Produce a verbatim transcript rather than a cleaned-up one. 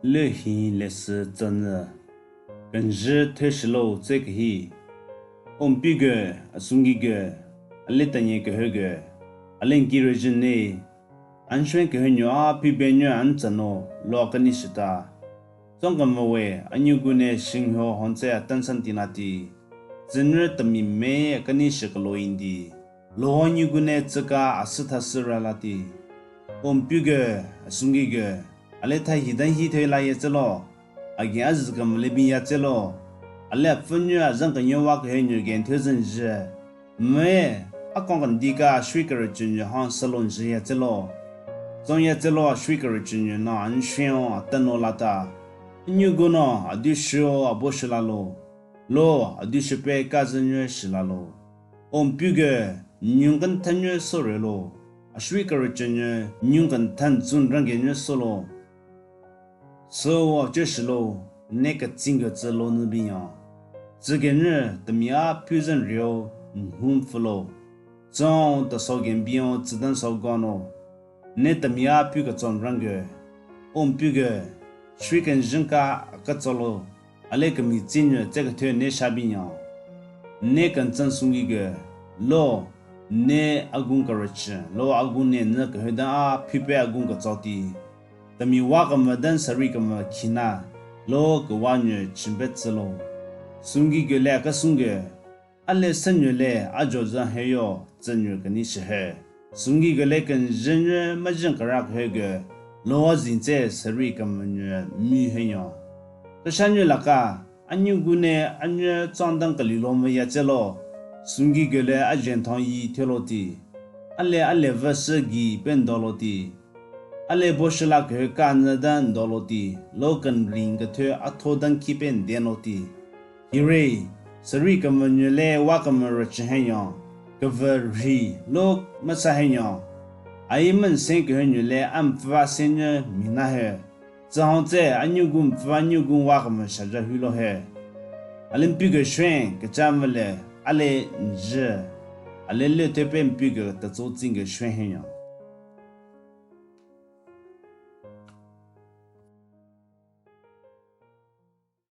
Lehin lesü tsünü, kenjü theshilo tse kehi. O mpi ge, asungki ge, ale tanye kehü ge, ale nki rejin ne, anshwen kehü nyo a phi be nyo an tsano lo akeni shita. Tsong kamawe, anyugu ne shingho honse atan santi nati. Tsünü temi me akeni shikalo indi. Lo anyugu ne tsüka asü thasü ralati. O mpi ge, asungki ge, ale tha hi dan hi thoi la ye tselo. Agi azü kemele bin ya tselo. Ale apfü nyo azan kenyo wa kehü nyo gen thyo zün jü. Me, akong kendi ka ashwi kerüchü nyo han salon jü ya tselo. Tsong ya tselo ashwi kerüchü nyo na anshwen o atan no lata. Anyugu no adi shio abo shilalo. Lo, adi shipe kazü nyo shilalo. O mpi ge, nyung kenthen nyo sore lo. Ashwi kerüchü nyo, nyung kenthen zun range nyo solo. Sü wo chü shilo, ne ketsing ge tsü lo nü binyon. Tsü genyü temi a phu zün rio, nhun pfülo. Tsü-o teso gen biyon tsü dan so gono. Ne temi a phu ketson range. O mpi ge, shwi kenjün ka aketsolo. Ale kemi tsinyo tse kethyo ne sha binyon. Ne kentsün sungki ge, lo, ne agun kerüchü, lo agun ne nü kehü dan a phi pe agun ketsoti. Temi wa kemü den sari kemü khina, lo kewa nyo chimpe tsülo. Sungki ge le akesung ge, ale senyo le ajo zan heyo, tsünyo keni shehe. Sungki ge le kenjü nyo majün kera kehü ge, lo wa zin tse sari kemü nyo mi henyo. Kesha nyo laka, anyugu ne anyo tsang dan kelilo me ya tselo. Sungki ge le ajen thon yi thyo loti. Ale ale vü sü gi pe ndo loti. Ale bo shila kehü ka nü dan ndo loti, lo kenring kethyo atho dan ki pe nden loti. Hire, sari kemü nyo le wa kemü rüchü henyo, kevü ri, lo mesa henyo. Ai men sen kehü nyo le an pfüva sen nyo mina he. Tsü hon tse anyugu pfüva nyugu wa kemü shaja hü lo he. Ale mpi ge shwen kecha mele, ale njü. Ale le thyo pe mpi ge tetso tsing ge shwen henyo.